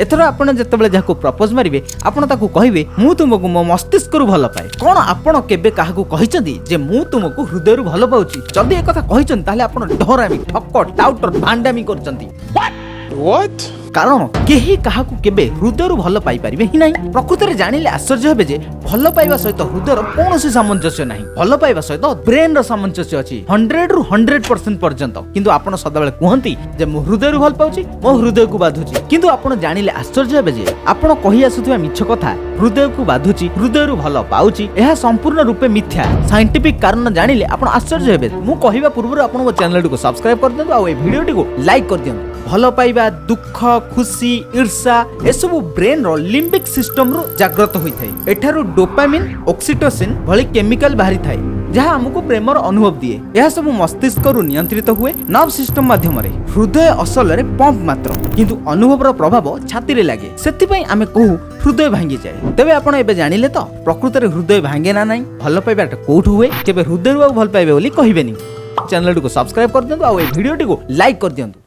ଏଥର ଆପଣ ଯେତେବେଳେ ଯାହାକୁ ପ୍ରପୋଜ ମାରିବେ, ଆପଣ ତାକୁ କହିବେ, "ମୁଁ ତୁମକୁ ମୋ ମସ୍ତିଷ୍କରୁ ଭଲ ପାଏ।" କ'ଣ ଆପଣ କେବେ କାହାକୁ କହିଛନ୍ତି ଯେ ମୁଁ ତୁମକୁ ହୃଦୟରୁ ଭଲ ପାଉଛି? ଯଦି ଏକଥା କହିଛନ୍ତି, ତାହେଲେ ଆପଣ ଢୋରାମି, ଠକ, ଟାଉଟର, ଭାଣ୍ଡାମି କରୁଛନ୍ତି। What? କାରଣ କେହି କାହାକୁ କେବେ ହୃଦୟରୁ ଭଲ ପାଇପାରିବେ ହିଁ ନାହିଁ। ପ୍ରକୃତରେ ଜାଣିଲେ ଆଶ୍ଚର୍ଯ୍ୟ ହେବେ ଯେ ଭଲ ପାଇବା ସହିତ ହୃଦୟର କୌଣସି ସାମଞ୍ଜସ୍ୟ ନାହିଁ। ଭଲ ପାଇବା ସହିତ ବ୍ରେନ୍ର ସାମଞ୍ଜସ୍ୟ ଅଛି 100ରୁ 100% ପର୍ଯ୍ୟନ୍ତ। କିନ୍ତୁ ଆପଣ ସଦାବେଳେ କୁହନ୍ତି ଯେ ମୁଁ ହୃଦୟରୁ ଭଲ ପାଉଛି, ମୋ ହୃଦୟକୁ ବାଧୁଛି। କିନ୍ତୁ ଆପଣ ଜାଣିଲେ ଆଶ୍ଚର୍ଯ୍ୟ ହେବେ ଯେ ଆପଣ କହି ଆସୁଥିବା ମିଛ କଥା, ହୃଦୟକୁ ବାଧୁଛି, ହୃଦୟରୁ ଭଲ ପାଉଛି, ଏହା ସମ୍ପୂର୍ଣ୍ଣ ରୂପେ ମିଥ୍ୟା। ସାଇଣ୍ଟିଫିକ କାରଣ ଜାଣିଲେ ଆପଣ ଆଶ୍ଚର୍ଯ୍ୟ ହେବେ। ମୁଁ କହିବା ପୂର୍ବରୁ ଆପଣ ମୋ ଚ୍ୟାନେଲଟିକୁ ସବସ୍କ୍ରାଇବ କରିଦିଅନ୍ତୁ ଆଉ ଏ ଭିଡ଼ିଓଟିକୁ ଲାଇକ୍ କରିଦିଅନ୍ତୁ। ଭଲ ପାଇବା, ଦୁଃଖ, ଖୁସି, ଈର୍ଷା ଏସବୁ ବ୍ରେନ୍ର ଲିମ୍ବିକ୍ ସିଷ୍ଟମରୁ ଜାଗ୍ରତ ହୋଇଥାଏ। ଏଠାରୁ ଡୋପାମିନ୍, ଅକ୍ସିଟୋସିନ୍ ଭଳି କେମିକାଲ ବାହାରିଥାଏ, ଯାହା ଆମକୁ ପ୍ରେମର ଅନୁଭବ ଦିଏ। ଏହା ସବୁ ମସ୍ତିଷ୍କରୁ ନିୟନ୍ତ୍ରିତ ହୁଏ ନର୍ଭ ସିଷ୍ଟମ ମାଧ୍ୟମରେ। ହୃଦୟ ଅସଲରେ ପମ୍ପ ମାତ୍ର, କିନ୍ତୁ ଅନୁଭବର ପ୍ରଭାବ ଛାତିରେ ଲାଗେ। ସେଥିପାଇଁ ଆମେ କହୁ ହୃଦୟ ଭାଙ୍ଗିଯାଏ। ତେବେ ଆପଣ ଏବେ ଜାଣିଲେ ତ ପ୍ରକୃତରେ ହୃଦୟ ଭାଙ୍ଗେ ନା ନାହିଁ, ଭଲ ପାଇବାଟା କୋଉଠୁ ହୁଏ? କେବେ ହୃଦୟରୁ ଆଉ ଭଲ ପାଇବେ ବୋଲି କହିବେନି। ଚ୍ୟାନେଲଟିକୁ ସବସ୍କ୍ରାଇବ କରିଦିଅନ୍ତୁ ଆଉ ଏ ଭିଡ଼ିଓଟିକୁ ଲାଇକ୍ କରିଦିଅନ୍ତୁ।